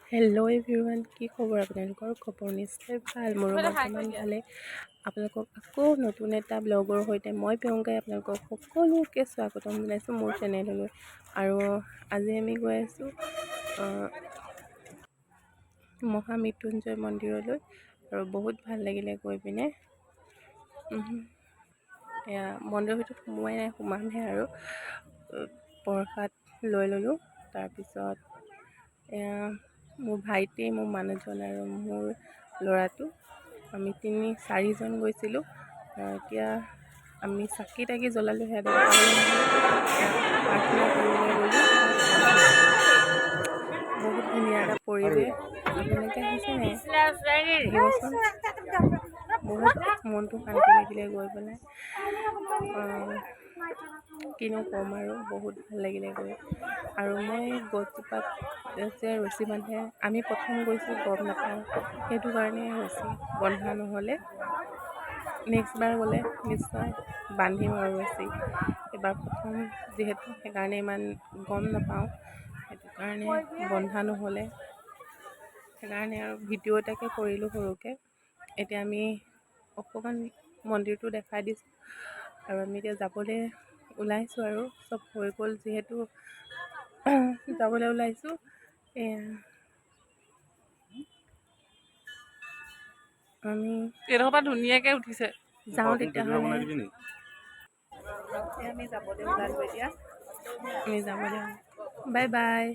Hello' everyone, কি খবৰ আপোনালোকৰ? খবৰ নিশ্চয় ভাল, মোৰো বৰ্তমান ভালে। আপোনালোকক আকৌ নতুন এটা ব্লগৰ সৈতে মই প্ৰিয়ংকাই আপোনালোকক সকলোকে স্বাগতম জনাইছোঁ মোৰ চেনেললৈ। আৰু আজি আমি গৈ আছোঁ মহামৃত্যুঞ্জয় মন্দিৰলৈ আৰু বহুত ভাল লাগিলে গৈ পিনে। এয়া মন্দিৰৰ ভিতৰত সোমোৱাই নাই, সোমামহে আৰু। প্ৰসাদ লৈ ল'লোঁ। তাৰপিছত এয়া মোৰ ভাইটি, মোৰ মানুহজন আৰু মোৰ ল'ৰাটো, আমি তিনি চাৰিজন গৈছিলোঁ। এতিয়া আমি চাকি তাকি জ্বলালোঁ, সেয়া দেখুৱাবলৈ নহ'ল। প্ৰাৰ্থনা কৰিবলৈ গ'লোঁ। বহুত ধুনীয়া এটা পৰিৱেশ। আপোনালোকে আহিছে নাই? আহিবচোন। বহুত মনটো শান্তি লাগিলে গৈ পেলাই। কিনো ক'ম আৰু, বহুত ভাল লাগিলে গৈ। আৰু মই গছজোপাত যে ৰছী বান্ধে, আমি প্ৰথম গৈছোঁ, গম নাপাওঁ, সেইটো কাৰণে ৰছী বন্ধা নহ'লে। নেক্সট বাৰ গ'লে নিশ্চয় বান্ধিম আৰু ৰছী। এইবাৰ প্ৰথম যিহেতু, সেইকাৰণে ইমান গম নাপাওঁ, সেইটো কাৰণে বন্ধা নহ'লে। সেইকাৰণে আৰু ভিডিঅ' এটাকে কৰিলোঁ সৰুকৈ। এতিয়া আমি অকণমান মন্দিৰটো দেখাই দিছোঁ আৰু আমি এতিয়া যাবলৈ ওলাইছোঁ আৰু চব হৈ গ'ল যিহেতু, যাবলৈ ওলাইছোঁ। এয়া আমি এইডোখৰ পৰা ধুনীয়াকে উঠিছে। যাওঁ তেতিয়াহ'লে। আমি যাবলৈ ওলালোঁ। এতিয়া আমি যাবলৈ, বাই বাই।